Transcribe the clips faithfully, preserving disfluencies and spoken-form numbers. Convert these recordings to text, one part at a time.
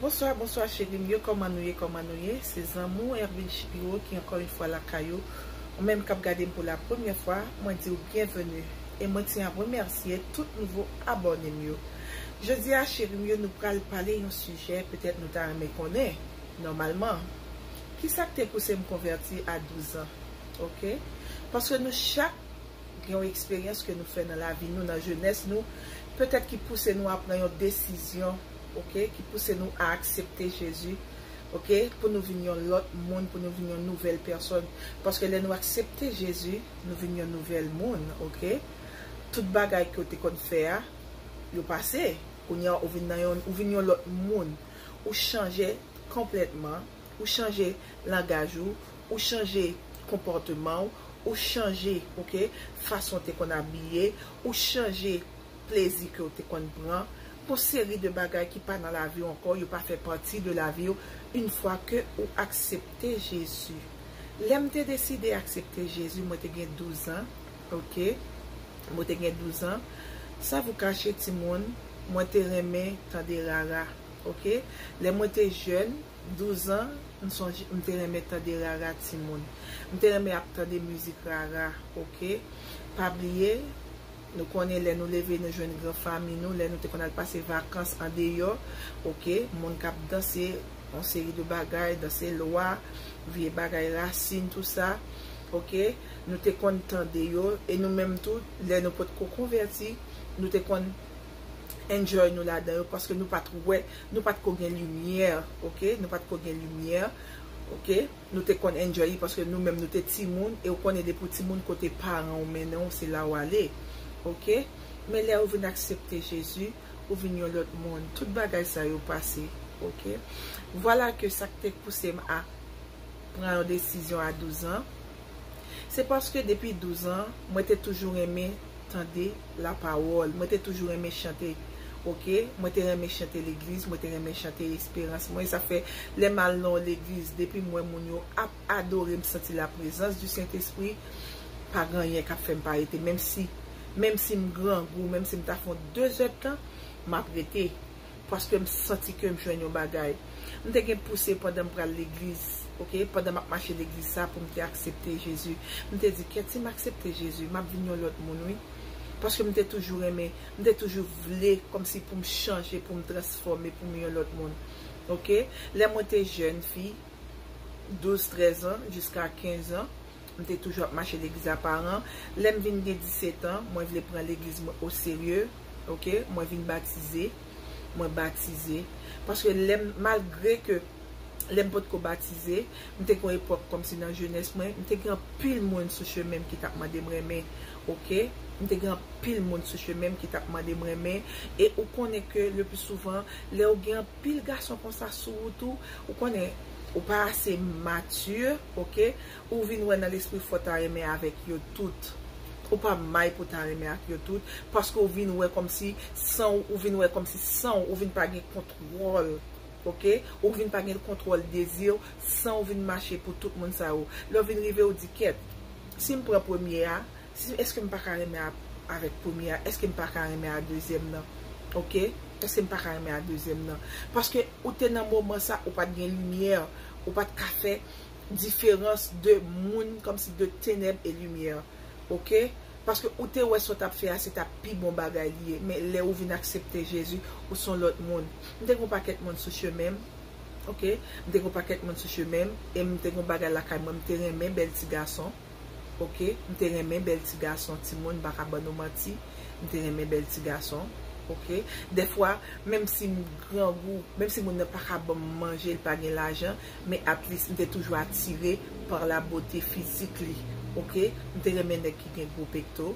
Bonswa, bonswa cheri m yo, kòman nou ye, kòman nou ye? Se zanmi w Ervin Shapiro ki ankò yon fwa lakay ou. Ou menm k ap gade m pou la premyè fwa, mwen di w byenveni. E mwen tyen ap remèsye tout nouvo abòne m yo. Jodi a cheri m yo, nou pral pale yon sijè petèt nou ta renmen konnen, nòmalman. Kisa k te pouse m konvèti a douz an? Oke? Paske nou chak gen yon eksperyans ke nou fè nan lavi nou, nan jenès nou, petèt ki pouse nou a pran yon desizyon, oke, ki pouse nou a aksepte Jezi, oke, pou nou vin yon lòt moun, pou nou vin yon nouvèl pèsòn. Paske lè nou aksepte Jezi, nou vin yon nouvèl moun, oke. Tout bagay ke w te konn fè a, yo pase. Kounye a, ou vin nan yon, ou vin yon lòt moun. Ou chanje konplètman. Ou chanje langaj ou, ou chanje konpòteman w, ou chanje, oke, fason w te konn abiye, ou chanje plezi ke w te konn pran. Gon seri de bagay ki pa nan lavi w ankò, yo pa fè pati de lavi w, yon fwa ke ou aksepte Jezi. Lè m te deside aksepte Jezi, mwen te gen douz an, oke? Mwen te gen douz an. San vou kache, timoun, mwen te renmen tande rara, oke? Lè mwen te jèn, douz an, m sonje, m te renmen tande rara timoun. M te renmen ap tande mizik rara, oke? Pa bliye, nou konnen lè nou leve, nou jwenn gran fanmi nou, lè nou te konn al pase vakans andeyò, oke? Moun k ap danse, yon seri de bagay, danse lwa, vye bagay rasin, tou sa, oke? Nou te konn tande yo, e nou menm tou, lè nou potko konvèti, nou te konn enjoy nou ladan yo, paske nou pa t wè, nou pa t ko gen limyè, oke? Nou pa t ko gen limyè, oke? Nou te konn enjoy li paske nou menm nou te timoun, e ou konnen depi w timoun kote paran w mennen w, se la w ale, oke? Men lè ou vin aksepte Jezi, ou vin yon lòt moun. Tout bagay sa yo pase, oke? Vwala ke sa k te pouse m a pran yon desizyon a douz an, se paske depi douz an, mwen te toujou renmen tande lapawòl. Mwen te toujou renmen chante. Oke? Mwen te renmen chante legliz, mwen te renmen chante esperans mwen. Sa fè, lè m al nan yon legliz, depi m wè moun yo ap adore, m santi laprezans di Sentespri, pa gen anyen k ap fè m pa rete. Menm si, menm si m grangou, menm si m ta fè yon de zèdtan, m ap rete. Paske m santi ke m jwenn yon bagay. M te gen pouse pandan m pral legliz, oke? Pandan m ap mache legliz sa pou m te aksepte Jezi. M te di, kèt, si m aksepte Jezi, m ap vin yon lòt moun, wi. Paske m te toujou renmen, m te toujou vle kòmsi pou m chanje, pou m transfòme, pou m yon lòt moun. Oke? Lè mwen te jèn fi, douz, trèz an, jiska kenz an, m te toujou ap mache legliz aparan. Lè m vin gen disèt an, mwen vle pran legliz mwen oserye, oke? Mwen vin batize, mwen batize. Paske lè m, malgre ke lè m potko batize, m te gen yon epòk kòmsi nan jenès mwen, m te gen anpil moun sou chemen m ki t ap mande m renmen, oke? M te gen anpil moun sou chemen m ki t ap mande m renmen, e ou konnen ke le pli souvan, lè ou gen anpil gason konsa sou wout ou, ou konnen, ou pa ase mati, oke? Ou vin wè nan lespri fò ta renmen avèk yo tout. Ou pa may pou ta renmen ak yo tout, paske ou vin wè kòmsi san w, ou vin wè kòmsi san w, ou vin pa gen kontwòl, oke? Ou vin pa gen kontwòl dezi w, san w vin mache pou tout moun sa yo. Lè w vin rive, ou di, kèt, si m pran premye a, si, èske m pa ka renmen ap-, avèk premye a? Èske m pa ka renmen a dezyèm nan? Oke? Èske m pa ka renmen a dezyèm nan? Paske ou te nan moman sa, ou pa t gen limyè, ou pa t ka fè diferans de moun, kòmsi de tenèb e limyè. Oke? Paske ou te wè sa w t ap fè a, se t ap pi bon bagay li ye. Men lè ou vin aksepte Jezi, ou se yon lòt moun. M te gen yon pakèt moun sou chemen m. Oke? M te gen yon pakèt moun sou chemen m. E m te gen yon bagay lakay mwen, m te renmen bèl ti gason. Oke? M te renmen bèl ti gason, timoun, m pa ka ban nou manti. M te renmen bèl ti gason. Oke? Dèfwa, menm si m grangou, menm si moun nan pa ka ban m manje, l pa gen lajan, men at least m te toujou atire par la bote fizik li. Oke? M te renmen nèg ki gen gwo pekto.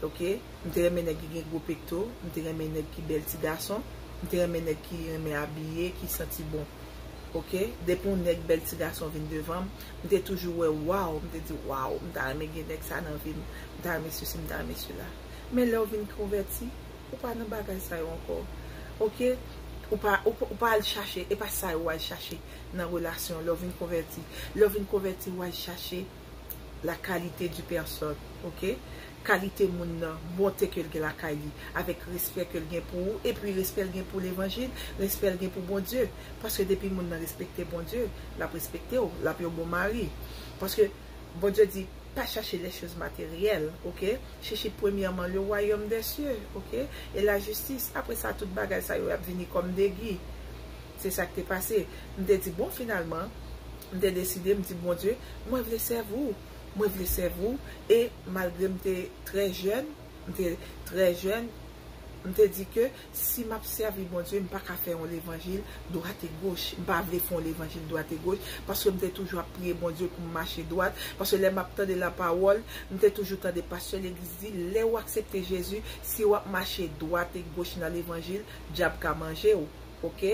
Oke? M te renmen nèg ki gen gwo pekto. M te renmen nèg ki bèl ti gason. M te renmen nèg ki renmen abiye, ki santi bon. Oke? Depi yon nèg bèl ti gason vin devan m, m te toujou wè, waw, m te di, waw, m ta renmen gen nèg sa nan vi m. M ta renmen sesi, m ta renmen sela. Men lè w vin konvèti, ou pa nan bagay sa yo ankò. Oke? Ou pa, ou, pa- ou pa al chache, e pa sa yo w al chache nan relasyon lè w vin konvèti. Lè w vin konvèti, w al chache la qualité du personne, oke? kalite moun nan, bonte ke l gen lakay li, avèk respè ke l gen pou ou, epi respè l gen pou levanjil, respè l gen pou Bondye. Paske depi moun nan respekte Bondye, l ap respekte w, l ap yon bon mari. Paske Bondye di, pa chache les choses matérielles, ok? Cherchez premièrement le royaume des cieux, ok? Et la justice. Apre sa, tout bagay sa yo ap vini kòm degi. Se sa k te pase. M te di, bon, finalman, m te deside, m di, Bondye, mwen vle sèvi w. Mwen vle sèvi w. E malgre m te trè jèn, m te trè jèn, m te di ke si m ap sèvi Bondye, m pa ka fè yon levanjil dwat e goch. M pa vle fè yon levanjil dwat e goch, paske m te toujou ap priye Bondye pou m mache dwat. Paske lè m ap tande lapawòl, m te toujou tande pastè legliz di, lè w aksepte Jezi, si w ap mache dwat e goch nan levanjil, dyab ka manje w. Ok?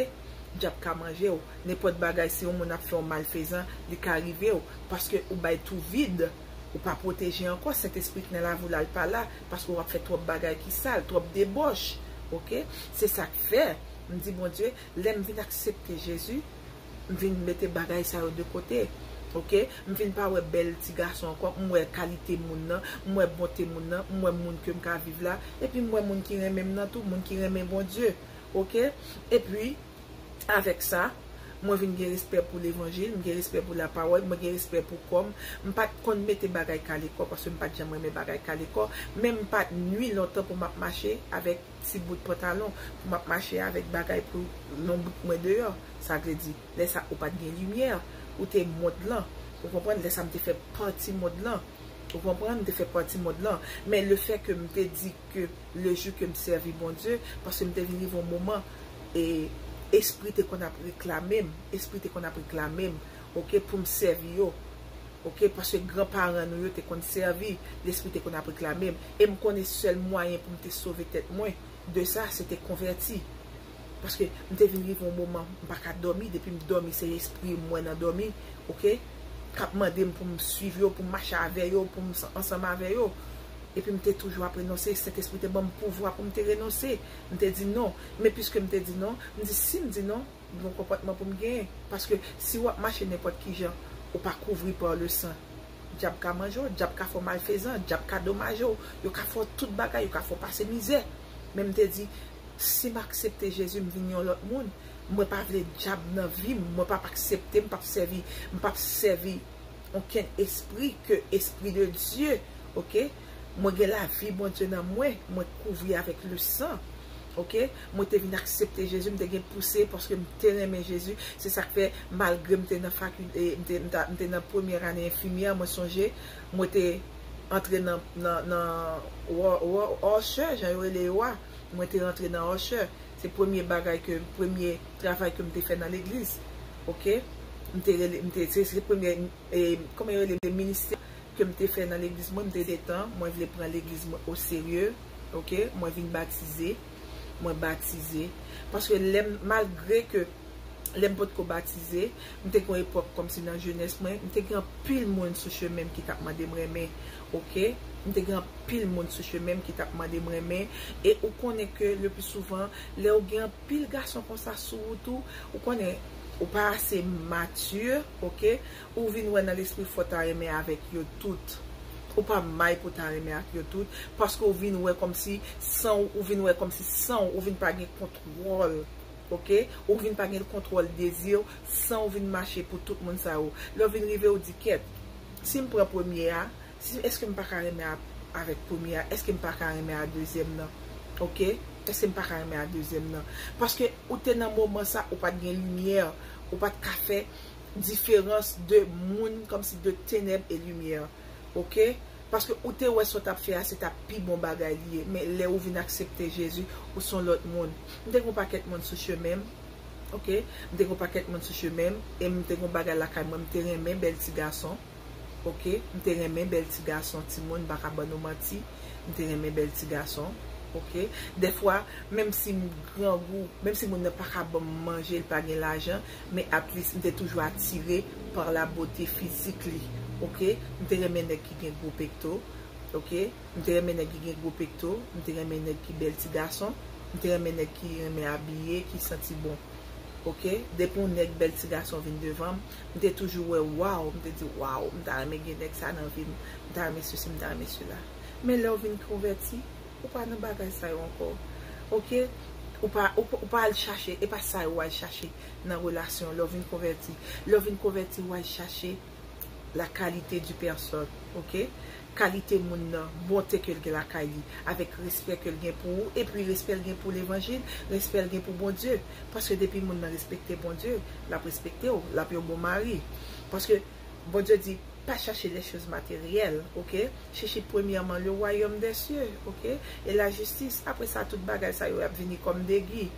Dyab ka manje w. Nenpòt bagay, si yon moun ap fè w malfezan, li ka rive w. Paske ou bay tou vid. Ou pa pwoteje ankò. Sentespri k nan lavi w la, l pa la. Paske w ap fè twòp bagay ki sal, twòp debòch. Ok? Se sa k fè, m di, Bondye, lè m vin aksepte Jezi, m vin mete bagay sa yo de kote. Ok? M vin pa wè bèl ti gason ankò. M wè kalite moun nan. M wè bonte moun nan. M wè moun ke m ka viv la. Epi m wè moun ki renmen m nan tou. Moun ki renmen Bondye. Ok? Epi, avèk sa, mwen vin gen respè pou levanjil, m gen respè pou lapawòl, mwen gen respè pou kò m. M pa t konn mete bagay kale kò, paske m pa t janm renmen bagay kale kò. Men m pa t nwi lontan pou m ap mache avèk ti bout pantalon, pou m ap mache avèk bagay pou lonbrik mwen deyò. Sa vle di, lè sa ou pa t gen limyè, ou te mond lan. Ou konprann? Lè sa m te fè pati mond lan. Ou konprann? M te fè pati mond lan. Men le fè ke m te di ke le jou ke m sèvi Bondye, paske m te vin rive yon moman, e espri te konn ap reklame m, espri te konn ap reklame m, ok, pou m sèvi yo. Ok, paske granparan nou yo te konn sèvi, lespri te konn ap reklame m. E m konnen sèl mwayen pou m te sove tèt mwen de sa, se te konvèti. Paske m te vin rive yon moman, m pa ka dòmi, depi m dòmi, se espri m wè nan dòmi, ok, k ap mande m pou m swiv yo, pou m mache avè yo, pou m ansanm avè yo. Epi m te toujou ap renonse, Sentespri te ban m pouvwa pou m te renonse. M te di non. Men piske m te di non, m di si m di non, gon konpòtman pou m genyen. Paske si w ap mache nenpòt ki jan, ou pa kouvri pa le san, dyab ka manje w, dyab ka fè w malfezan, dyab ka domaje w, yo ka fè w tout bagay, yo ka fè w pase mizè. Men m te di, si m aksepte Jezi, m vin yon lòt moun. Mwen pa vle dyab nan vi m, mwen p ap aksepte, m p ap sèvi, m p ap sèvi okenn espri ke espri de Dye, ok? Mwen gen lavi Bondye nan mwen, mwen kouvri avèk le san, ok? Mwen te vin aksepte Jezi, m te gen pouse paske m te renmen Jezi. Se sa k fè, malgre m te nan fakilte, m te, m ta, m te nan premyè ane enfimyè, mwen sonje, mwen te antre nan, nan, nan usher, jan yo rele yo a. Mwen te rantre nan usher. Se premye bagay ke, premye travay ke m te fè nan legliz. Ok? M te rele, m te, se, se premye, e, kòman yo rele, ministè ke m te fè nan legliz mwen, m te detan, mwen vle pran legliz mwen o serye. Ok? Mwen vin batize. Mwen batize. Paske lè m, malgre ke lè m potko batize, m te gen yon epòk kòmsi nan jenès mwen, m te gen anpil moun sou chemen m ki t ap mande m renmen. Ok? M te gen anpil moun sou chemen m ki t ap mande m renmen. E ou konnen ke le pli souvan, lè ou gen anpil gason konsa sou wout ou, ou konnen ou pa ase mati, ok? Ou vin wè nan lespri fò w ta renmen avèk yo tout. Ou pa may pou w ta renmen ak yo tout, paske ou vin wè kòmsi san w, ou vin wè kòmsi san w, ou vin pa gen kontwòl, ok? Ou vin pa gen kontwòl dezi w, san w vin mache pou tout moun sa yo. Lè w vin rive, ou di, kèt, si m pran premye a, si, èske m pa ka renmen a, avèk premye a? Èske m pa ka renmen a dezyèm nan? Ok? Èske m pa ka renmen a dezyèm nan? Paske ou te nan moman sa, ou pa t gen limyè, ou pa t ka fè diferans de moun, kòmsi de tenèb e limyè. Ok? Paske ou te wè sa w t ap fè a, se t ap pi bon bagay li ye. Men lè ou vin aksepte Jezi, ou se yon lòt moun. M te gen yon pakèt moun sou chemen m. Ok? M te gen yon pakèt moun sou chemen m. E m te gen yon bagay lakay mwen, m te renmen bèl ti gason. Ok? M te renmen bèl ti gason, timoun, m pa ka ban nou manti. M te renmen bèl ti gason. Ok? Dèfwa, menm si m grangou, menm si moun nan pa ka ban m manje, l pa gen lajan, men at least m te toujou atire par la bote fizik li. Ok? M te renmen nèg ki gen gwo pekto. Ok? M te renmen nèg ki gen gwo pekto. M te renmen nèg ki bèl ti gason. M te renmen nèg ki renmen abiye, ki santi bon. Ok? Depi yon nèg bèl ti gason vin devan m, m te toujou wè, waw, m te di, waw, m ta renmen gen nèg sa nan vi m. M ta renmen sesi, m ta renmen sela. Men lè w vin konvèti, ou pa nan bagay sa yo ankò. Oke? Ou pa, ou, pa- ou pa al chache, e pa sa yo w al chache nan relasyon lè w vin konvèti. Lè w vin konvèti, w al chache la qualité du personne, oke? Kalite moun nan, bonte ke l gen lakay li, avèk respè ke l gen pou ou, epi respè l gen pou levanjil, respè l gen pou Bondye. Paske depi moun nan respekte Bondye, l ap respekte w, l ap yon bon mari. Paske Bondye di, pa chache les choses matérielles, oke? Cherchez premièrement le royaume des cieux, oke? Et la justice. Apre sa, tout bagay sa yo ap vini kòm degi.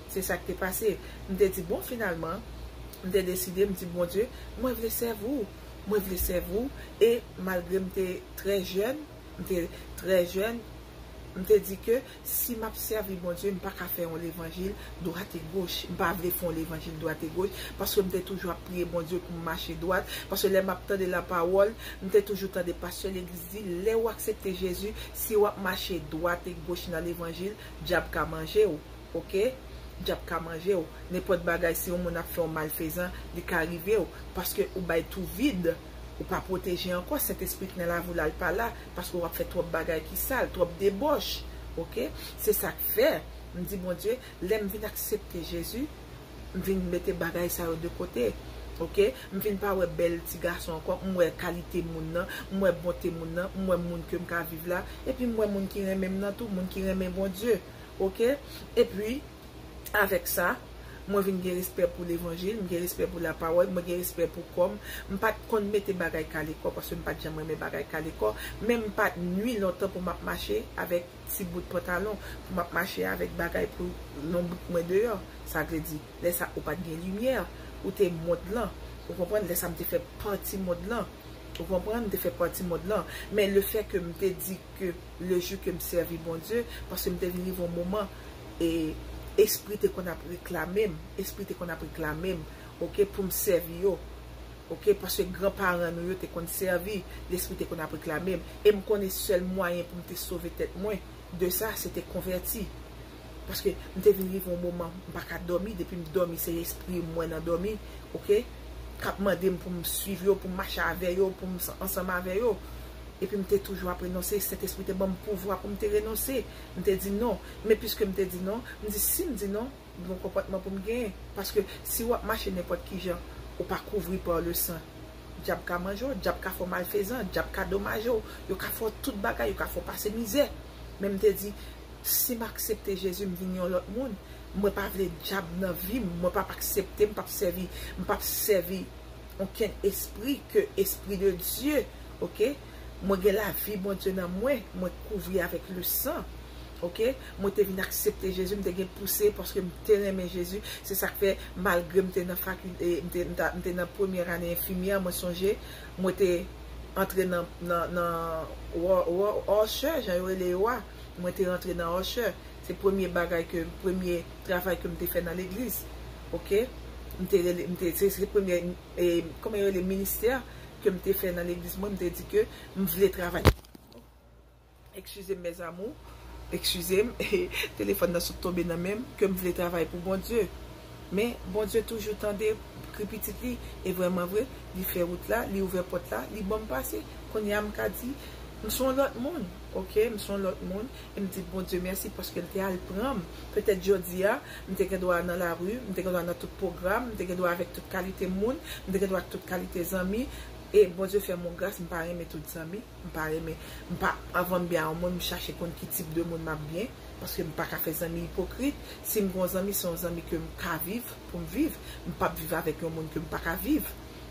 Se sa k te pase. M te di, bon, finalman, m te deside, m di, Bondye, mwen vle sèvi w. Mwen vle sèvi w. E malgre m te trè jèn, m te trè jèn, m te di ke si m ap sèvi Bondye, m pa ka fè yon levanjil dwat e goch. M pa vle fè yon levanjil dwat e goch, paske m te toujou ap priye Bondye pou m mache dwat. Paske lè m ap tande lapawòl, m te toujou tande pastè legliz di, lè w aksepte Jezi, si w ap mache dwat e goch nan levanjil, dyab ka manje w. Oke? Dyab ka manje w. Nenpòt bagay, si yon moun ap fè w malfezan, li ka rive w. Paske ou bay tou vid. Ou pa pwoteje ankò. Sentespri k nan lavi w la, l pa la. Paske w ap fè twòp bagay ki sal, twòp debòch. Oke? Se sa k fè, m di Bondye, lè m vin aksepte Jezi, m vin mete bagay sa yo de kote. Oke? M vin pa wè bèl ti gason ankò. M wè kalite moun nan. M wè bonte moun nan. M wè moun ke m ka viv la. Epi m wè moun ki renmen m nan tou. Moun ki renmen Bondye. Oke? Epi, avèk sa, mwen vin gen respè pou levanjil, m gen respè pou lapawòl, mwen gen respè pou kò m. M pa t konn mete bagay kale kò, paske m pa t janm renmen bagay kale kò, men m pa t nwi lontan pou m ap mache avèk ti bout pantalon, pou m ap mache avèk bagay pou yon bout mwen deyò. Sa vle di, lè sa ou pa t gen limyè, ou te mond lan. Ou konprann? Lè sa m te fè pati mond lan. Ou konprann? M te fè pati mond lan. Men lefè ke m te di ke le jou ke m sèvi Bondye, paske m te vin rive yon moman, e espri te konn ap reklame m, espri te konn ap reklame m, oke, pou m sèvi yo, oke, paske granparan nou yo te konn sèvi, lespri te konn ap reklame m, e m konnen sèl mwayen pou m te sove tèt mwen de sa, se te konvèti. Paske m te vin rive yon moman, m pa ka dòmi, depi m dòmi, se espri m wè nan dòmi, oke, k ap mande m pou m swiv yo, pou m mache avè yo, pou m ansanm avè yo. Epi m te toujou ap renonse, Sentespri te ban m pouvwa pou m te renonse. M te di non. Men piske m te di non, m di si m di non, gon konpòtman pou m genyen. Paske si w ap mache nenpòt ki jan, ou pa kouvri pa le san, dyab ka manje w, dyab ka fè w malfezan, dyab ka domaje w, yo ka fè w tout bagay, yo ka fè w pase mizè. Men m te di, si m aksepte Jezi, m vin yon lòt moun. Mwen pa vle dyab nan vi m, mwen p ap aksepte, m p ap sèvi, m p ap sèvi okenn espri ke espri de Dye, oke? Mwen gen lavi Bondye nan mwen, mwen kouvri avèk le san, oke? Mwen te vin aksepte Jezi, m te gen pouse paske m te renmen Jezi. Se sa k fè, malgre m te nan fakilte, m te, m ta- m te nan premyè ane enfimyè, mwen sonje, mwen te antre nan, nan, nan wò- wò- usher, jan yo rele yo a. Mwen te rantre nan usher. Se premye bagay ke, premye travay ke m te fè nan legliz. Oke? M te rele, m te, se, se premye, e, kòman yo rele, ministè ke m te fè nan legliz mwen, m te di ke m vle travay. Eskize m, mes amours. Eskize m, telefòn nan sot tonbe nan men m, ke m vle travay pou Bondye. Men, Bondye toujou tande kri pitit li, e vrèman vre, li fè wout la, li ouvè pòt la, li ban m pase. Kounye a, m ka di, m se yon lòt moun, oke? M se yon lòt moun, e m di Bondye mèsi paske l te al pran m. Petèt jodi a, m te gen dwa nan lari, m te gen dwa nan tout pwogram, m te gen dwa avèk tout kalite moun, m te gen dwa ak tout kalite zanmi, e Bondye fè m yon gras, m pa renmen tout zanmi. M pa renmen, m pa, anvan m byen a yon moun, m chache konn ki tip de moun m ap byen, paske m pa ka fè zanmi ipokrit. Si m gen yon zanmi, se yon zanmi ke m ka viv, pou m viv. M p ap viv avèk yon moun ke m pa ka viv.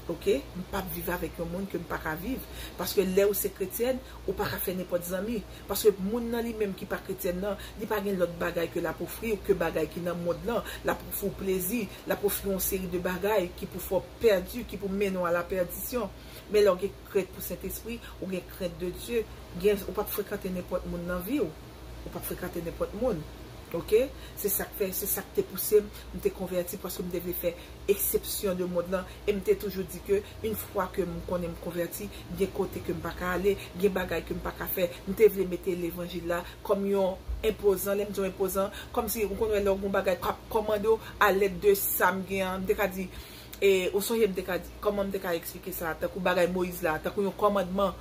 Oke? M p ap viv avèk yon moun ke m pa ka viv. Paske lè ou se kretyèn, ou pa ka fè nenpòt zanmi. Paske moun nan li menm ki pa kretyèn nan, li pa gen lòt bagay ke l ap ofri w ke bagay ki nan mond lan. L ap ofri w plezi, l ap ofri w yon seri de bagay ki pou fè w pèdi, ki pou mennen w a la pèdisyon. Men lè w gen krent pou Sentespri, ou gen krent de Dye, gen, ou p ap frekante nenpòt moun nan vi w. Ou p ap frekante nenpòt moun. Oke? Se sa k fè, se sa k te pouse m, m te konvèti paske m te vle fè eksepsyon de mond lan. E m te toujou di ke, yon fwa ke m konnen m konvèti, gen kote ke m pa ka ale, gen bagay ke m pa ka fè. M te vle mete levanjil la kòm yon enpozan. Lè m di yon enpozan, kòmsi ou konn wè lè w gen yon bagay k ap kòmande w alèd de sa m gen an. M te ka di, E ou sonje m te ka di, kòman m te ka eksplike sa, tankou bagay Moyiz la, tankou yon kòmandman,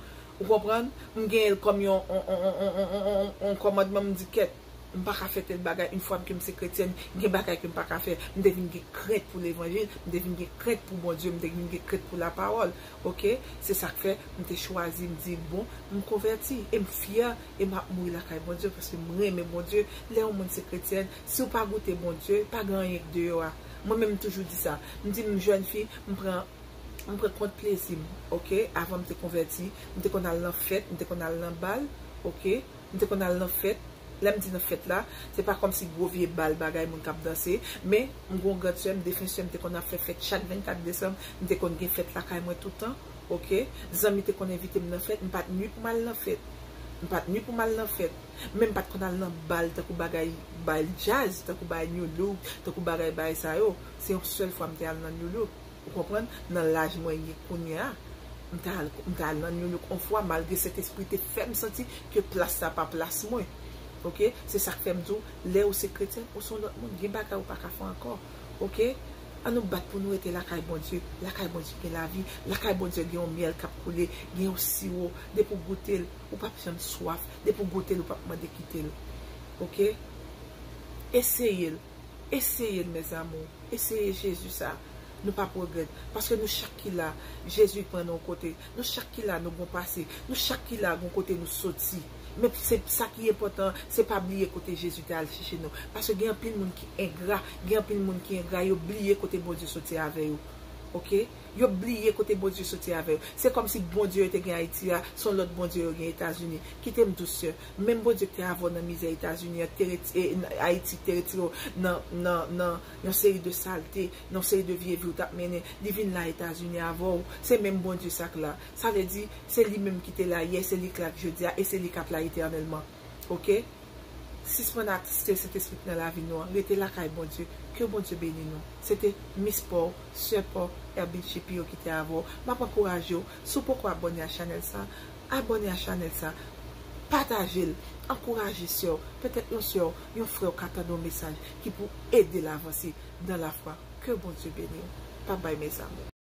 Ou konprann? M genyen l kòm yon, yon, yon, yon kòmandman, m di kèt. M pa ka fè tèl bagay, yon fwa ke m se kretyèn, gen bagay ke m pa ka fè. M te vin gen krent pou levanjil, m te vin gen krent pou Bondye, m te vin gen krent pou lapawòl. Oke? Se sa k fè m te chwazi, m di, bon, m konvèti, e m fyè, e m ap mouri lakay Bondye, paske m renmen Bondye. Lè yon moun se kretyèn, si w pa goute Bondye, pa gen anyen k deyò a. Mwen menm, m toujou di sa. M di, m jèn fi, m pran, m pran kont plezi m, oke? Avan m te konvèti, m te konn al nan fèt, m te konn al nan bal, oke? M te konn al nan fèt. Lè m di nan fèt la, se pa kòmsi gwo vye bal bagay moun k ap danse, men m gon grann sè m, defen sè m te konn ap fè fèt chak vennkat desanm, m te konn gen fèt lakay mwen toutan, oke? Zanmi te konn envite m nan fèt, m pa t ni pou m al nan fèt. M pa t ni pou m al nan fèt. Men m pa t konn al nan bal tankou bagay, bal djaz, tankou bagay New Look, tankou bagay bagay sa yo. Se yon sèl fwa m te al nan New Look. Ou konprann? Nan laj mwen ye kounye a, m ta al, m ta al nan New Look yon fwa, malgre Sentespri te fè m santi ke plas sa pa plas mwen. Oke? Se sa k fè m di w, lè ou se kretyèn, ou se yon lòt moun. Gen bagay ou pa ka fè ankò. Oke? An nou bat pou nou rete lakay Bondye. Lakay Bondye gen lavi. Lakay Bondye gen yon myèl k ap koule, gen yon siwo. Depi w goute l, ou p ap janm swaf. Depi w goute l, ou p ap mande kite l. Oke? Eseye l. Eseye l, mes amours. Eseye Jezi sa. Nou p ap regrèt. Paske nou chak ki la, Jezi pran nou yon kote. Nou chak ki la, nou gon pase. Nou chak ki la, gon kote nou soti. Men se sa ki enpòtan, se pa bliye kote Jezi te al chèche nou. Paske gen anpil moun ki engra, gen anpil moun ki engra, yo bliye kote Bondye soti avè yo. Oke? Yo bliye kote Bondye soti avè yo. Se kòmsi Bondye yo te gen Ayiti a, se yon lòt Bondye yo gen Etazini. Kite m di w, sè, menm Bondye ki te avè w nan mizè Etazini an, te reti-, e, Ayiti te retire w nan, nan, nan yon seri de salte, nan yon seri de vye vi w t ap mennen. Li vin la Etazini avè w. Se menm Bondye sa k la. Sa vle di, se li menm ki te la yè, se li k la jodi a, e se li k ap la etènèlman. Oke? Sispann atiste Sentespri k nan lavi nou an. Rete lakay Bondye. Ke Bondye beni nou. Se te Miss Paw, Sè Paw, Erbin Chipio ki te avè w. M ap ankouraje w. Si w poko abòne a chanèl sa, abòne a chanèl sa. Pataje l. Ankouraje sè w. Petèt yon sè w, yon frè w ka tande yon mesaj ki pou ede l avanse nan lafwa. Ke Bondye beni w. Babay, mes amours.